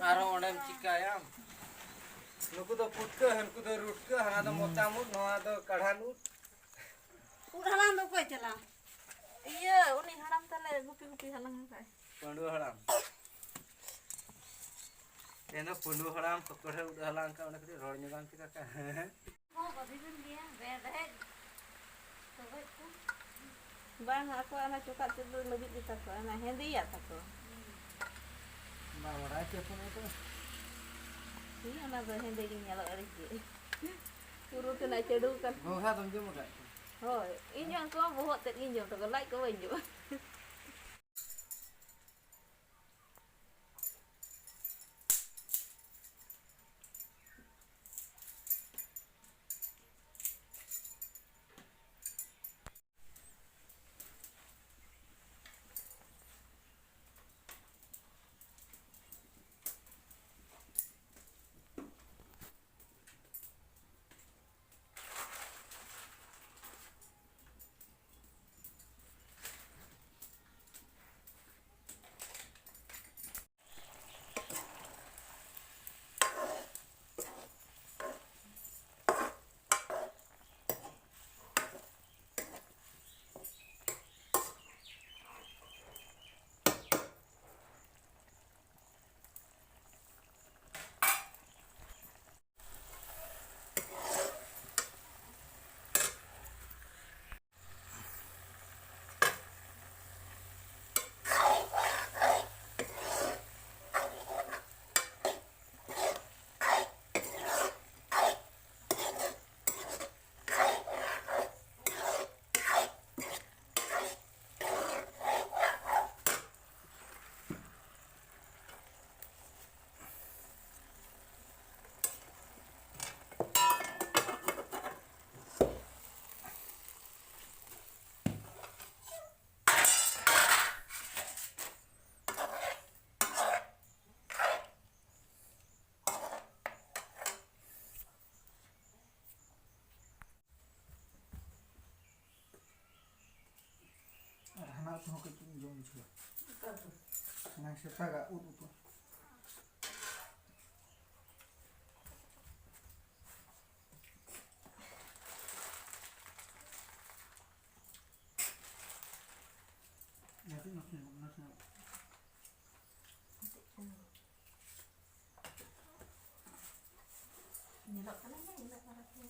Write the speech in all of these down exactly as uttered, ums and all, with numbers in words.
ᱟᱨᱦᱚᱸ ᱚᱸᱰᱮᱢ ᱪᱤᱠᱟᱹᱭᱟᱢ? ᱱᱩᱠᱩ ᱫᱚ ᱯᱩᱴᱠᱟᱹ, ᱦᱟᱹᱱᱠᱩ ᱫᱚ ᱨᱩᱴᱠᱟᱹ, ᱦᱟᱱᱟ ᱫᱚ ᱢᱚᱛᱟᱢ ᱩᱫ, ᱱᱚᱣᱟ ᱫᱚ ᱠᱟᱲᱦᱟᱱ ᱩᱫ᱾ ᱩᱫ ᱦᱟᱞᱟᱝ ᱫᱚ ᱚᱠᱚᱭ ᱪᱟᱞᱟᱜᱼᱟ? ᱤᱭᱟᱹ, ᱩᱱᱤ ᱦᱟᱲᱟᱢ ᱛᱟᱞᱮ ᱜᱩᱯᱤ ᱜᱩᱯᱤ ᱦᱟᱞᱟᱝ ᱟᱠᱟᱫ᱾ ᱯᱟᱺᱰᱩ ᱦᱟᱲᱟᱢ᱾ ᱛᱮᱦᱮᱧ ᱫᱚ ᱯᱟᱺᱰᱩ ᱦᱟᱲᱟᱢ ᱠᱚᱠᱚᱨᱮ ᱩᱫ ᱦᱟᱞᱟᱝ ᱟᱠᱟᱫ, ᱚᱸᱰᱮ ᱠᱟᱹᱴᱤᱡ ᱨᱚᱲ ᱧᱚᱜᱟᱢ ᱥᱮ ᱠᱟᱠᱟ᱾ ᱦᱚᱸ, ᱵᱟᱹᱵᱤ ᱵᱮᱱ ᱜᱮᱭᱟ, ᱨᱮ-, ᱨᱮᱦᱮᱫ ᱛᱚᱜᱚᱡ ᱠᱚ᱾ ᱵᱟᱝ, ᱟᱠᱚᱣᱟᱜ ᱚᱱᱟ ᱪᱚᱠᱟᱜ ᱛᱮᱫ ᱫᱚ ᱞᱟᱹᱵᱤᱫ ᱜᱮᱛᱟ ᱠᱚᱣᱟ, ᱚᱱᱟ ᱦᱮᱸᱫᱮᱭᱟᱜ ᱛᱟᱠᱚ᱾ ᱵᱟᱝ ᱵᱟᱲᱟᱭ ᱪᱮᱫ ᱠᱚ ᱢᱮᱛᱟᱜᱼᱟ᱾ ᱦᱮᱸ, ᱚᱱᱟ ᱫᱚ ᱦᱮᱸᱫᱮ ᱜᱮ ᱧᱮᱞᱚᱜᱼᱟ, ᱟᱹᱰᱤ ᱜᱮ᱾ ᱯᱩᱨᱟᱹ ᱛᱮᱱᱟᱜ ᱪᱟᱹᱰᱩ ᱠᱟᱱ᱾ ᱜᱚᱸᱜᱷᱟ ᱫᱚᱢ ᱡᱚᱢ ᱟᱠᱟᱫ ᱠᱚᱣᱟ? ᱦᱳᱭ, ᱤᱧ ᱦᱚᱸ ᱩᱱᱠᱩ ᱵᱚᱦᱚᱜ ᱛᱮᱫ ᱜᱤᱧ ᱡᱚᱢ ᱛᱟᱠᱚᱣᱟ, ᱞᱟᱡ ᱠᱚ ᱵᱟᱹᱧ ᱡᱚᱢᱟ᱾ ᱟᱨ ᱦᱟᱱᱟ ᱩᱛᱩ ᱦᱚᱸ ᱠᱟᱹᱡ ᱤᱧ ᱡᱚᱢ ᱵᱩᱡᱷᱟᱹᱣᱟ᱾ ᱚᱠᱟ ᱩᱛᱩ? ᱦᱟᱱᱟ ᱥᱮᱛᱟᱜᱟᱜ ᱩᱫ ᱩᱛᱩ᱾ ᱧᱮᱞᱚᱜ ᱠᱟᱱᱟ ᱡᱮ ᱤᱱᱟᱹᱜ ᱢᱟᱨᱟᱝ ᱜᱮ᱾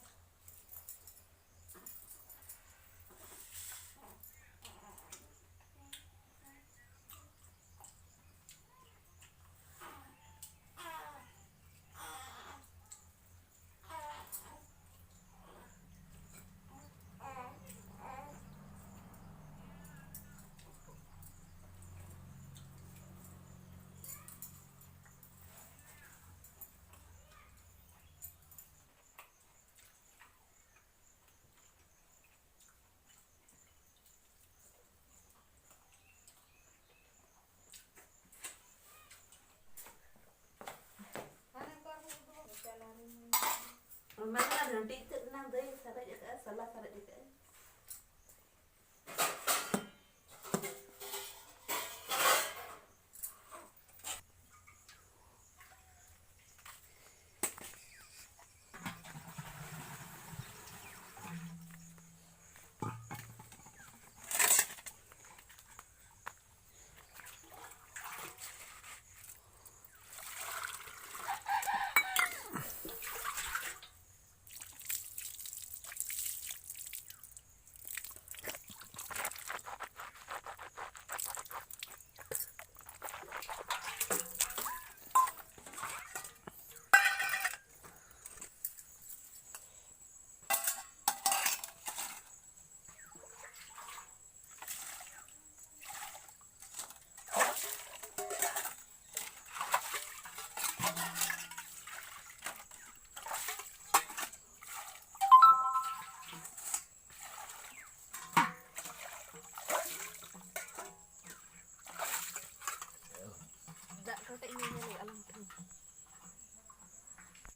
ᱚᱱᱟ ᱢᱟ ᱰᱟᱹᱱᱴᱤ ᱛᱮᱫ ᱮᱱᱟᱝ ᱫᱟᱹᱭ ᱥᱟᱨᱮᱡ ᱟᱠᱟᱫᱼᱟ, ᱥᱟᱞᱟ ᱥᱟᱨᱮᱡ ᱟᱠᱟᱫᱼᱟ᱾